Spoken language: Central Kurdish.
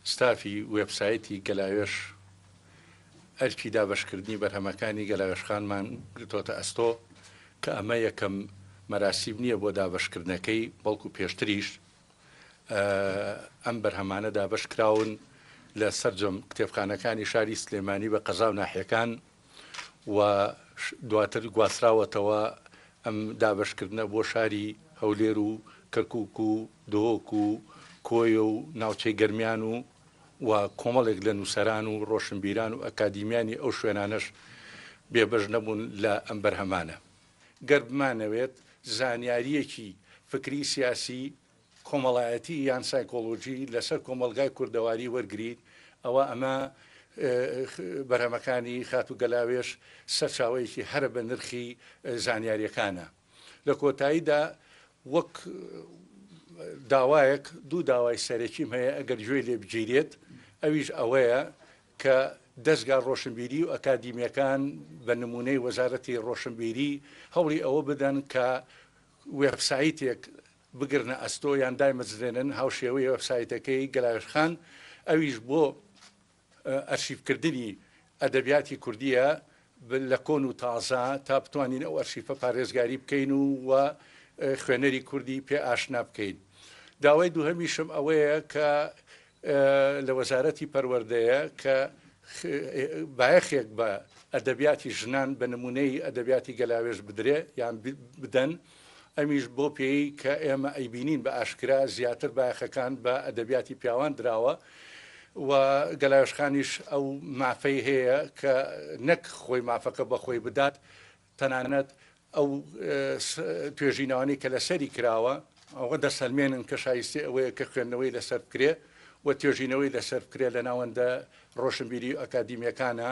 ستافی وێبسایتی گەلاوێژ ئەرکی دابەشکردنی بەرهەمەکانی گەلاوێژخانمان گرتۆتە ئەستۆ کە ئەمە یەکەم مەراسیم نییە بۆ دابەشکردنەکەی، بەڵکو پێشتریش ئەم بەرهەمانە دابەشکراون لە سەرجەم کتێبخانەکانی شاری سلێمانی بە قەزا و ناحیەکان و دواتر گواستراوەتەوە ئەم دابەشکردنە بۆ شاری هەولێر و کەرکوک و دهۆک و کۆیە و ناوچەی گەرمیان و و کۆمەڵێک لە نووسەران و ڕۆشنبیران و ئەکادیمیانی ئەو شوێنانەش بێبەش نەبوون لە ئەم بەرهەمانە. گەر بمانەوێت زانیارییەکی فکری، سیاسی، کۆمەڵایەتی یان سایکۆڵۆژی لەسەر کۆمەڵگای کوردەواری وەرگریت، ئەوا ئەمە بەرهەمەکانی خاتوو گەلاوێژ سەرچاوەیەکی هەرە بەنرخی زانیارییەکانە. لە کۆتاییدا وەک داوایەک، دوو داوای سەرەکیم هەیە ئەگەر گوێی لێ بگیرێت، ئەویش ئەوەیە کە دەزگا ڕۆشنبیری و ئەکادیمییەکان بە نموونەی وەزارەتی ڕۆشنبیری هەوڵی ئەوە بدەن کە وێبسایتێک بگرنە ئەستۆ یان دایمەزرێنن هاوشێوەی وێبسایتەکەی گەلاوێژ خان ئەویش بۆ ئەرشیفکردنی ئەدەبیاتی کوردییە لە کۆن و تازە تا بتوانین ئەو ئەرشیفە پارێزگاری بکەین و و خوێنەری کوردی پێ ئاشنا بکەین. داوای دووهەمیشم ئەوەیە کە لە وەزارەتی پەروەردەیە کە بایەخێک بە ئەدەبیاتی ژنان بە نموونەی ئەدەبیاتی گەلاوێژ بدرێ یان بدەن، ئەمیش بەو پێیەی کە ئێمە ئەیبینین بە ئاشکرا زیاتر بایەخەکان بە ئەدەبیاتی پیاوان دراوە و گەلاوێژخانیش ئەو مافەی هەیە کە نەک خۆی مافەکە بە خۆی بدات تەنانەت ئەو توێژینەوانەی کە لەسەری کراوە ئەوە دەسەلمێنن کە شایستەی ئەوەیە کە خوێندنەوەی لەسەر بکرێ و توێژینەوەی لەسەر بکرێ لە ناوەندە ڕۆشنبیری و ئەکادیمیەکانە.